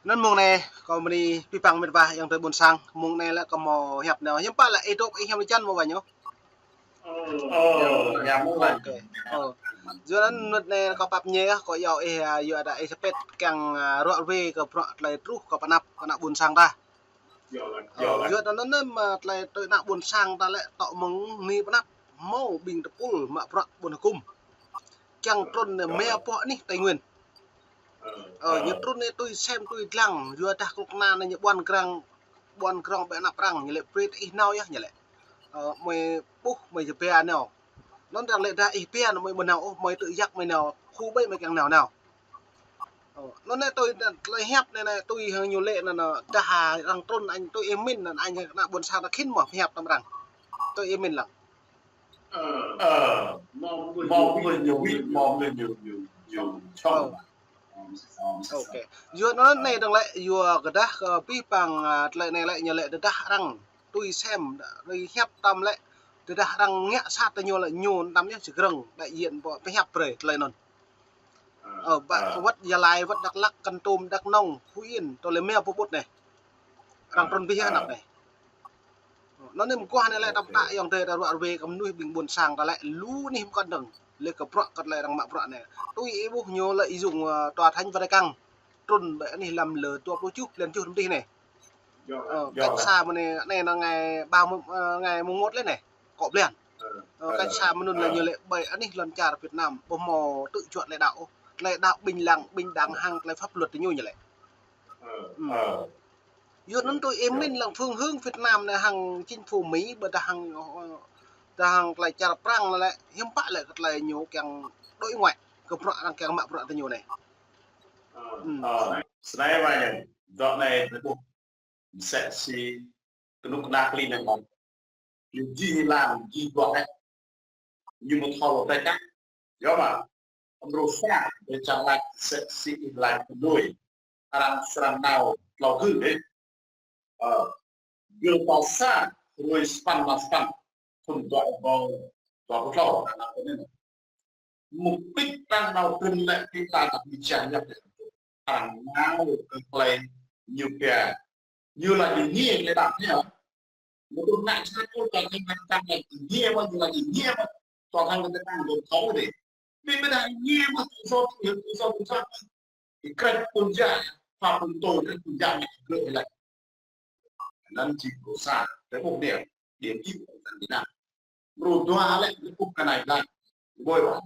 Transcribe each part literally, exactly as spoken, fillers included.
Anŭn mông anai kâo mơ̆ng anai pơpă mĭt wa ayŏng adơi ƀôn sang, mông anai lĕ kâo hmâo hiăp nao. Hiư̆m pă lĕ ih dŏ ih hiam lĕ čan mơ̆ wa ñu? Ơ, hiam mơ̆ wa. Ôkê. Ơ. Yua anŭn mơ̆ng anai kâo pap ñe, kâo iâu ih, a, yua dah ih sơpĕt kiăng, a, ruă ruai kơ bruă tơlơi truh kơ pơnăp kơ ană ƀôn sang ta. Ơ, yua anŭn anŭn mơ̆ tơlơi tui ană ƀôn sang ta lĕ tŏ mơ̆ng anai pơnăp hmâo ƀing tơpul mă bruă ƀôn hơkŭm. Kiăng trŭn anai mă bruă anih Tây Nguyên. Ơ, ñu trŭn anai tui sem tui dlăng, yua dah klŭk kơna anai ñu ƀuăn grăng, ƀuăn grăng ƀơi anăp arăng, ñu lĕ brơi ih nao yơh ñu lĕ. Ơ, mơi ƀuh mơi jơbia nao. Anŭn arăng lĕ dah ih bia anŭn mơi ƀu nao ôh, mơi tŭ jak mơi nao, khu ƀơi mơi kiăng nao nao. Ơ, anŭn anai tui tơlơi hiăp anai, anai tui hăng ñu lĕ anŭn, anŭn dah arăng trŭn añ tui ih mĭn anŭn añ ană ƀôn sang ta khĭn mơ̆ hiăp tăm arăng. Tui ih mĭn lăng. Ơ, mơ̆ mơi ñu wĭ, mơ̆ mơi ñu, ñu, ñu čŏng. Ôkê. Yua anŭn anai dơ̆ng lĕ, yua kơ dah kơ pih păng, a, tơlơi anai lĕ ñu lĕ tơdah arăng tui sem, tui hiăp tăm lĕ, tơdah arăng ngă sat tơ ñu lĕ ñu tăm yơh či grơ̆ng đại diện pơhiăp brơi tơlơi anŭn. Ơ, ƀă wăt Gia Lai, wăt Dak Lak, Kon Tum, Dak Nông, Phú Yên, tơlơi mơ̆ pơƀut anai. Arăng trŭn pih yơh anăp anai. Anŭn anai mơguah anai lĕ tăm ta ayŏng adơi ta ruă ruai kơ mơnuih ƀing ƀôn sang ta lĕ lu anih mơkăn dơ̆ng. Lĕ kơ bruă kơ tơlơi arăng mă bruă anai. Tui ih ƀuh ñu lĕ ih dŏ, ơ, Tòa Thánh Vatican. Trŭn ƀơi anih lăm lơ dua pluh tơjuh, blan tơjuh năm tih anai. Ơ, cách xa mơ̆ng anai, anai anŭn ngày ba mươi, ơ, ngày mùng một lĕ anai. Kŏ blan. Ơ, cách xa mơ̆ng anŭn lĕ ñu lĕ ƀơi anih lŏn čar Việt Nam ƀu hmâo tŭ juăt tơlơi đaŏ ôh. Tơlơi đaŏ bình lặng, bình đẳng hăng tơlơi pháp luật tơ ñu ñu lĕ. Yua anŭn tui ih mĭn lăng phương hướng Việt Nam anai hăng chính phủ Mỹ ƀôdah hăng, ơ, dah hăng tơlơi čar Prăng anai lĕ hiư̆m pă lĕ kơ tơlơi ñu kiăng đối ngoại kơ bruă arăng kiăng mă bruă tơ ñu anai. Ơ, snei wa ñu. Dŏ anai tơƀuh msĕ si kơnuk kơna klin anai mơ̆n. Ñu jing lăng, jing dua anai. Ñu mơ̆ thâo lŏ tơčah. Yua mơ̆. Amrô sa, ƀơi čar lač msĕ si ih lač kơ mơi. Arăng srăng nao tlâo gơ̆ dih. Ơ, gơ̆ pă sa, hruê sapăn mă sapăn. Thŭn dua rơbâo dua pluh tlâo, arăng nao kơ anŭn. Mục đích arăng nao trŭn lĕ ƀing ta ăt ƀu čang yap. Arăng nao kơ tơlơi ñu pia. Ñu laĭ ñu ngiê tơlơi đaŏ anai. Mơ̆ tŭ ngă čang kơ tơlơi đaŏ anai ñu laĭ ñu ngiê mơ̆, ñu laĭ ñu ngiê mơ̆. Tơlơi đaŏ anai ñu thâo dih. Ƀing ƀing đaŏ ñu ngiê mơ̆ tŭ sô tŭ hiăp tŭ sô tŭ sô. Ih krĕč pun ja, pha pun tô, krĕč pun ja, ñu krĕč lĕ. Anŭn jing amrô sa, tơƀuh anai, điểm yếu của dân Việt Nam. Amrô dua lĕ, tơƀuh kơ anai lĕ, ƀơi wa.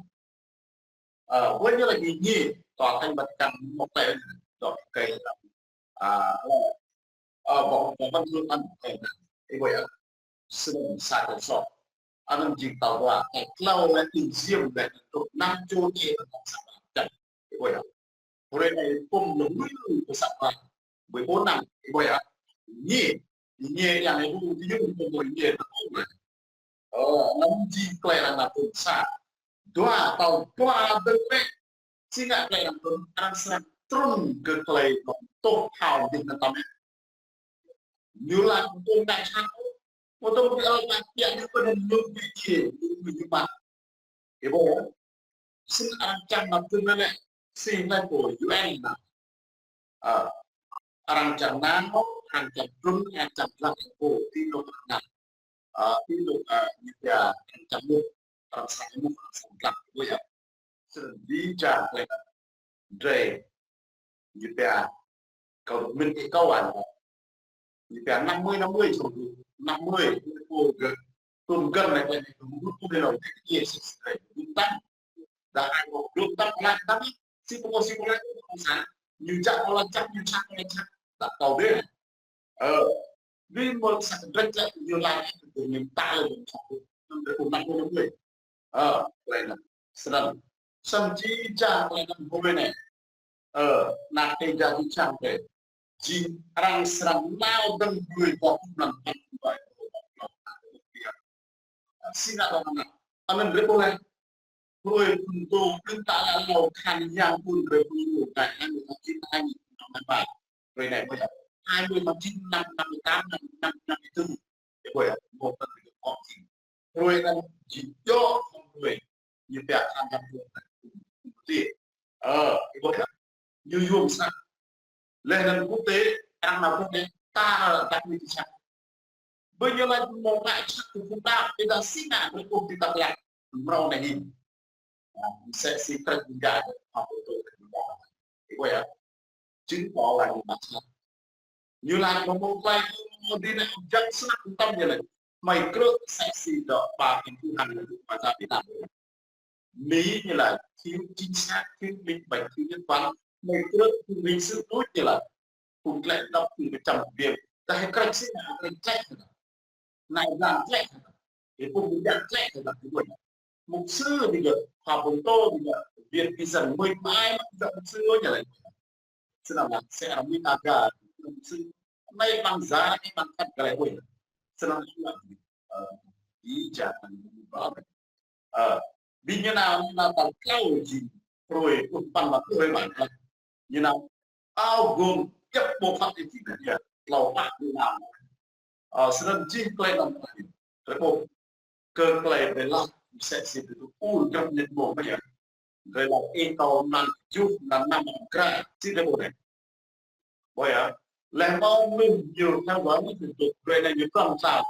Ơ, ƀơi ñu lĕ ñu ngiê, Tòa Thánh Vatican mơ̆ tơlơi, dŏ kơ, a, ơ, ƀơi, ƀơi văn chương ăn, ơ, ih ƀơi, a, sơnăm sa čô sô. Anŭn jing tal dua, tal tlâo lĕ ih jing lĕ tŭ năm čô ih tŭ năm sa čô. Ih ƀơi, a. Hruê anai pum lŏ lui lui kơ sa čô. Ƀơi pô năm, ih ƀơi, a. Ngiê, ngiê yang ih ƀu ti yŭ pum ƀơi ngiê tŭ ƀơi. Ơ, anŭn jing tơlơi arăng nao trŭn sa. Dua, tal dua dơ̆ng lĕ. Si ngă tơlơi arăng trŭn, arăng srăng trŭn kơ tơlơi tŏ thâo dih anŭn tăm. Ñu laĭ mơ̆ tŭ ngă čang. Mơ̆ tŭ ngă čang, ñu pơđen ñu ƀu či, ñu ƀu či mă. Ih ƀuh, sĭt arăng čang nao trŭn anai, si anai pô U N anai. Ơ, arăng čang nao, arăng čang trŭn, arăng čang lăng pô, ti anŭn arăng nao. Ơ, ti anŭn, ơ, ñu pia arăng čang mŭt, arăng srăng mŭt, arăng srăng lăng pô yơh. Sĭt ƀing čang lĕ, drơi, ñu pia, kâo mĭn ih kâo ăn. Ñu pia năm mươi năm mươi, năm mươi, cô gơ, tôm gân này, cái này, tôm gân này, cái kia, sĭt ƀing drơi, tôm tăng. Dah ai kâo, tôm tăng, laĭ tăng, si pô, si pô laĭ, cộng sản, ñu čang, kâo laĭ čang, ñu čang, kâo laĭ čang. Dah kâo dih. Ơ, ƀing mơ̆ sa kơdrĕč laĭ, ñu laĭ, ñu ta laĭ, ñu čang, năm mươi năm mươi. Ơ, laĭ anŭn. Srăng. Srăng či čang laĭ anŭn hruê anai. Ơ, ană tơčô či čang tơ. Jing arăng srăng nao dơ̆ng hruê dua pluh năm tháng bảy. Si ngă dơ̆ng anŭn. Anŭn rơbôh laih. Hruê phŭn tô, ƀing ta laĭ lâo khăn yang phŭn rơbôh laih. Anŭn jing anŭn năm bảy. Hruê anai ƀơi. Hai mươi tháng chín năm năm mươi tám, năm, năm, năm mươi tư. Ih ƀuh yơh, một phần mười một phần. Hruê anŭn jing djơ̆ hruê. Ñu pia khăn yang phŭn. Ơ, ih ƀuh yơh. Ñu yôm sa. Laih anŭn quốc tế, arăng nao quốc tế, ta dăp ñu čih sat. Ƀơi ñu laĭ mơ̆ng ngă čih kơ phung đăo, tơdah si ngă brơi ƀuh ti ta klă, mrâo anai hin. Msĕ si krĕč ƀing gah, hơpô tơ ƀing gah. Ih ƀuh yơh. Chứng tỏ là ñu mă sat. Ñu laĭ mơ̆ng mơ̆ng klai, mơ̆ng dih anai jăk snăk tăm ñu laĭ. Hmei krư̆ msĕ si dŏ ba ƀing Tuhan laĭ, ba sa Việt Nam. Mỹ ñu laĭ thiếu chính xác, thiếu minh bạch, thiếu nhất quán. Hmei krư̆ phung hình sự đuč ñu laĭ. Phung klĕ dăp phung pơčăm biêng. Tơdah hơkrĕč si ngă, hơkrĕč klĕ. Nai blang klĕ. Ih phung pơjăt klĕ, tơdah ih ƀuh. Mục sư ñu gơ̆, khua pơtô ñu gơ̆, Việt Kisan mơi mai mă gơ̆ mục sư ñu laĭ. Snăn mă, sẽ arăng mĭn aga, mục sư. Anai ƀăng za, anai ƀăng kăt gơ̆ laĭ ƀuh. Snăn mă, ơ, ih jăk anăn ƀuh. Ơ, ƀing ñu nao, ñu nao tal klâo jing, pruê, ƀuh păn mă pruê mă. Ñu nao, ao gôm, djăp ƀô̆ phăt ih jing anai, klâo pă ñu nao. Ơ, snăn jih klei anăn, rơbôh, kơ klei drei laĭ, msĕ si tơdah ur grăp mơnit mông mơ̆ yơh. Drei laĭ ih kâo mlan kjuh, mlan năm, mlan kra, si drei ƀuh anai. Ƀuh yơh, laih mơ̆ng mơnuih ñu thâo wơ̆t ñu tŭ, drei anai ñu kŏn sa.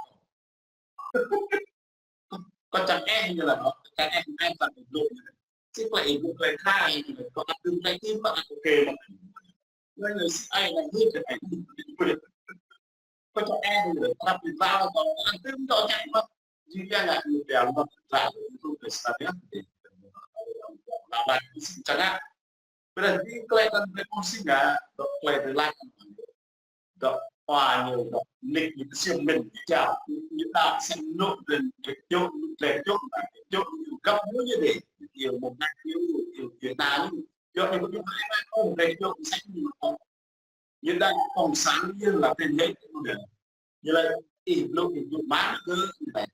Kâo čang eh ñu laĭ, kâo čang eh, ai čang ih blŭ ñu laĭ. Si klei ih blŭ klei kha ñu laĭ, kâo ăt đưm klei tim, kâo ăt ok mơ̆n. Laĭ ñu si ai laĭ hĭ kơ ai hĭ. Kâo čang eh ñu laĭ, prăp ih blŭ kâo ăt đưm kâo čang mơ̆n. Jing yang ngă ñu pia mơ̆n, blŭ ñu tŭ klei sa yơh. Laĭ laĭ si čang ah. Ƀiădah jing klei anăn drei ƀuh si ngă, dŏ klei drei laĭ. Dŏ, wa ñu, dŏ, nik ñu ksiêm mĭn, ñu čang, ñu đa ksiêm nŭk, drei, drei čŏk, drei čŏk, drei čŏk, ñu găp ñu ñu dih. Ñu iêu mơ̆ng năk ñu, iêu, iêu na ñu. Yua ñu ƀu ñu hai na, ôh, drei čŏk, ksiêm ñu, ôh. Ñu đa cộng sản ñu là trên giấy ñu đa. Ñu laĭ, ih blŭ, ih blŭ mă kơ ñu đa.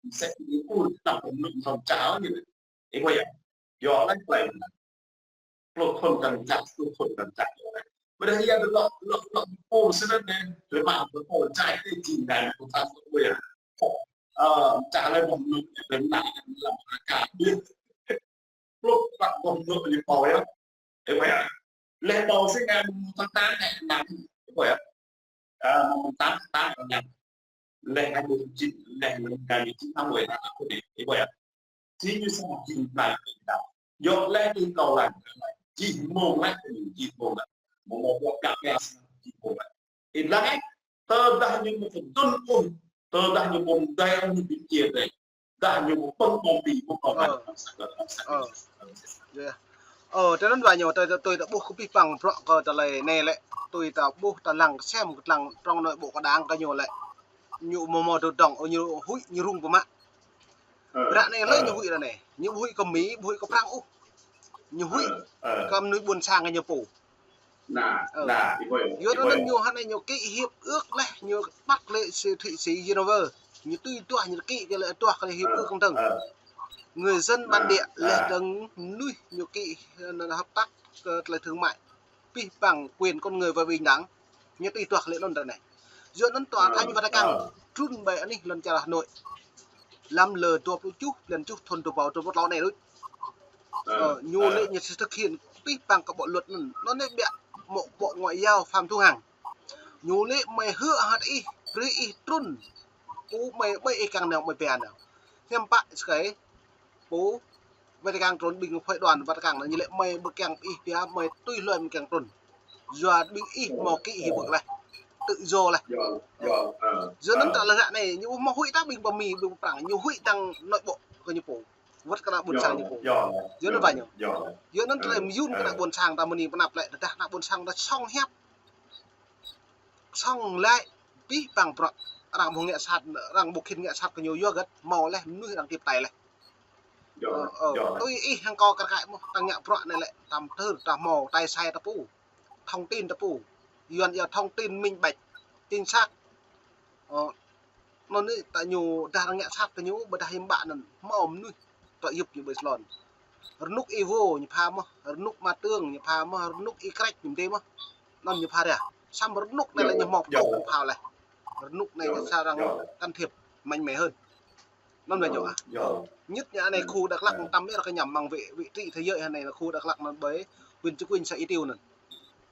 Msĕ si ih ur tăm pơnŭk hŏng čao ñu đa. Ih ƀuh yơh. Yua laĭ klei. Pluh thŭn kăn čăk, pluh thŭn kăn čăk. Ƀiădah yua lŏ, lŏ, lŏ pô snăn anai, drei mă pô čai tơ jing anai, pô ta pô yơh. Ơ, čar lĕ ƀuh mơnŭk, drei mă lăm ka. Pluh pă ƀuh mơnŭk ñu pô yơh. Ih ƀuh yơh. Leh ƀuh si ngă mơnŭk ta ta anai, năm. Ih ƀuh yơh. Ơ, mơnŭk ta ta anai. Leh anai ƀuh jing, leh anai ƀuh jing, năm ƀuh yơh, ta ta pô yơh. Ih ƀuh yơh. Jing ñu sa jing anai kơ ta. Yua leh ih kâo laĭ, jing mơ̆ng laih, jing mơ̆ng laih. Mơ̆ng mơ̆ng ƀuh kơ kơ jing mơ̆ng laih. Ih lăng eh, tơdah ñu mơ̆ kơ dŭn ôh, tơdah ñu mơ̆ dai ôh ñu ƀing chia rẽ. Tơdah ñu mơ̆ pơ̆ng ƀơ̆ng ƀĭ, mơ̆ pơ̆ng ƀơ̆ng. Ơ. Ơ, tơ anŭn wa ñu, tui, tui, tui ta ƀuh kơ pih păng bruă kơ tơlơi anai lĕ, tui ta ƀuh ta lăng kơ sem kơ lăng trong nội bộ kơ đảng kơ ñu lĕ. Ñu mơ̆ mơ̆ dơ̆ng dơ̆ng, ơ, ñu huĭ, ñu rŭng pơmă. Ơ, ră anai lĕ ơ. Ñu huĭ ră anai. Ñu ƀu huĭ kơ Mi, ƀu huĭ kơ Prăng ôh. Ñu huĭ, ơ, ơ, kơ mơnuih ƀuôn sang kơ ñu pô. Nă, ơ, nă, ih ƀuh yơh, yua ih ƀuh anŭn yơh. Ñu hă anai ñu ký hiệp ước leh, ñu păt lĕ si Thụy Sĩ Geneva. Ñu tui tuah, ñu ký kơ lĕ tuah kơ lĕ hiệp ơ, ước kơtang. Ơ. Người dân bản địa leh dơ̆ng mơnuih ñu ký, ơ, hợp tác, ơ, tơlơi thương mại. Pih păng quyền con người và bình đẳng. Ñu tui tuah kơ lĕ anŭn ră anai. Yua anŭn tòa thánh Vatican trŭn ƀơi anih lŏn čar Hà Nội. Lăm lơ dua pluh tơjuh, blan tơjuh thŭn dua rơbâo dua pluh klâo anai đôč. Ơ, ñu lĕ ñu sẽ thực hiện pih păng kơ bộ luật anŭn. Anŭn lĕ biă mơ̆ bộ ngoại giao Phạm Thu Hằng. Ñu lĕ mơi hư̆ hăt ih, brơi ih trŭn. Pô mơi ƀơi ih kiăng nao, mơi pia nao. Hiam pă skai. Pô Vatican trŭn ƀing phái đoàn Vatican anŭn ñu lĕ mơi ƀu kiăng ih pia, mơi tui hloi mơi kiăng trŭn. Yua ƀing ih mơ̆ ký hiệp ước leh. Tự do leh. Yua anŭn ta lăng ră anai, ñu mơ̆ huĭ ta ƀing pơ Mi, ƀing pơ Prăng, ñu huĭ tăng nội bộ kơ ñu pô. Wơ̆t kơ ană ƀuôn sang ñu pô. Yua anŭn wa ñu. Yua anŭn tơlơi mơyŭn kơ ană ƀuôn sang ta mơni pơnăp lĕ, tơdah ană ƀuôn sang ta sŏng hiăp. Sŏng lĕ pih păng bruă. Arăng ƀu ngă sat, arăng ƀu khĭn ngă sat kơ ñu yua hơget, mơ̆ leh mơnuih arăng tiếp tay leh. Ơ, ơ, tui ih hăng kâo kar kaĭ mơ̆, ta ngă bruă anai lĕ, tam tơr, ta mơ̆, tai sai ta pô. Thông tin ta pô. Yuan yơh thông tin minh bạch, chính xác. Ơ, anŭn anai ta ñu dah arăng ngă sat kơ ñu, ƀôdah hiam pă anŭn, mơ̆ mơnuih, ta yŭp ñu ƀơi salon. Rơnŭk Y Vô ñu pha mơ̆, rơnŭk Ma Tương ñu pha mơ̆, rơnŭk Y Krĕč ñu mdê mơ̆. Anŭn ñu pha ră. Samơ̆ rơnŭk anai lĕ ñu mơ̆ pơtô ñu pha leh. Rơnŭk anai ñu sa arăng can thiệp mạnh mẽ hơn. Anŭn wa ñu ah. Nhất ñu anai khu Dak Lak tam yơh kơ ñu mơ̆ng vị, vị trí thế giới anai là khu Dak Lak anŭn ƀơi huyện Chư Kuin xã Y Tieu anŭn.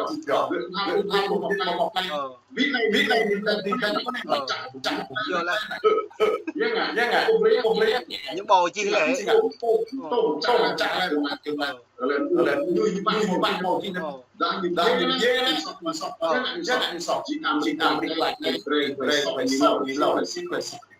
Yua, yua, yua, yua, yua, yua, yua, Ơ. Ƀing anai, ƀing anai, ƀing anai, ƀing anai, ƀing anai, ƀing anai, ƀing anai. Ơ. Yua lah. Ơ, ơ. Yua ngă, yua ngă. Kâo brơi, kâo brơi. Ñu ƀu čih lĕ. Ñu ƀu, ƀu, ƀu čih lĕ. Ơ. Lĕ, lĕ, ñu, ñu ƀu čih lĕ. Ơ. Dah ñu, dah ñu, yua lah. Masuk, masuk. Ơ. Yua lah, masuk. Jing amri, jing amri, jing amri, jing amri, jing amri, jing amri, jing amri, jing amri.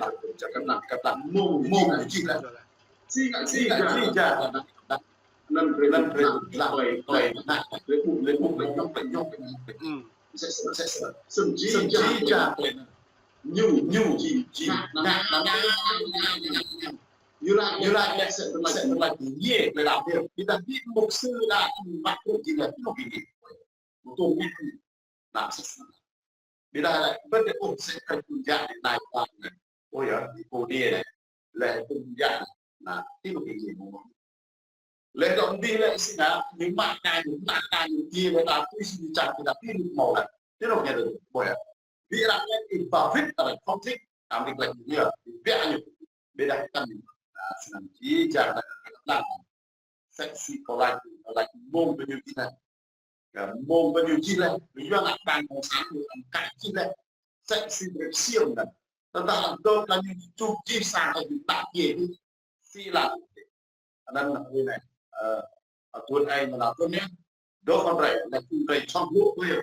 Lĕ, kơnang, kơnang mông, mông jih lĕ. Jih lĕ. Jih lĕ, jih lĕ. Anŭn brơi, anŭn brơi, lăi, lăi, lăi, lăi, lăi, lăi, lăi, lăi, lăi, lăi. Hm. Sĕ, sĕ, sĕ, sĕ. Sum jih, sum jih, jih, jih. Ñu, ñu, jih, jih. Ngă, ngă, ngă, ngă, ngă, ngă. Ñu laĭ, ñu laĭ, sĕ, sĕ, sĕ, sĕ, ñu, lĕ, lăi, lăi. Ƀiădah ƀing mục sư đa, mă, jih lĕ, ñu, jih lĕ. Mục sư đa, sĕ, sĕ. Ƀiădah lĕ, ƀơi tơlơi ôh, sĕ kơ tŭ jă dih nai pang anai. Ơ yơh, dih pô dih anai. Lĕ tŭ jă. Anai, tui anŭn kơ dih mơ̆n. Lĕ dŏ dih lĕ sĭt anai, ñu mă anai, ñu mă anai, ñu dih lĕ ta tui sĭt ñu čang kơ ta tui ñu mơ̆n lĕ. Tui anŭn kơ dih, ƀuh yơh. Ƀiădah lĕ, ih ba wĭt ta lĕ conflict, ta mĭn lĕ ñu, ih biă ñu. Ƀiădah kăn, anai, sĭt anai, jih jang lĕ, lĕ, sĕ si kâo laĭ, kâo laĭ mông ƀơi ñu jih lĕ. Kơ mông ƀơi ñu jih lĕ, ƀơi yua ană ƀing cộng sản ñu ăn kă jih lĕ. Sĕ si brơi ksiêm lĕ. Tơdah lăng dŏ lăng ñu čuh jih sang kơ ñu tak jih. Si lăng. Anŭn lĕ ƀơi anai. Ơ, atuan ai mơ̆n atuan anai. Dŏ kơ drơi, lĕ kơ drơi čŏng ƀuh ƀơi.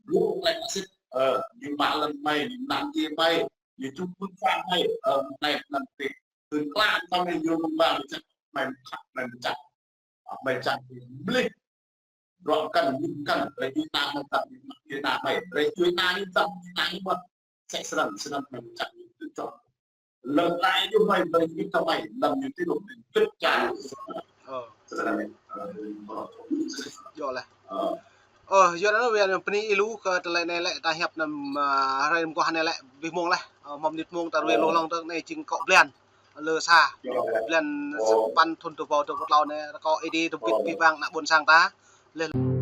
Ƀuh lĕ sĭt, ơ, ñu mă lăng mai, ñu năn jih mai, ñu čuh pơ̆ng pơ̆ng mai, ơ, mai lăng tih. Tơl klă kơ mai ñu mơ̆ng ƀang čăk, mai čăk, mai čăk. Ơ, mai čăk mlih. Rŏ kăn, mlih kăn, rai čuh ta mă ta, čuh ta mai, rai čuh ta ni ta, čuh ta ni mă. Sĕ srăng, srăng mai čăk ñu tŭ čŏng. Lăng lăi ñu mai, rai čuh ta mai, lăng ñu tui anŭn, tŭ čŏng. Ơ. Srăng mai. Ơ. Yơh lĕ. Ơ. Ơ, yua anŭn wơ̆t anŭn bơni ih lu kơ tơlơi anai lĕ ta hiăp anŭn, ơ, hrơi mơguah anai lĕ abih mông lĕ. Ơ, mơ̆ng mơnit mông ta ruai lu hlŏng tơ̆k anai jing akŏ blan. Lơ sa. Yơh lĕ. Blan, ơ, sa păn thŭn dua rơbâo dua pluh klâo anai, rơkâo Ơi Adai tơbiă abih bang ană ƀôn sang ta. Lĕ.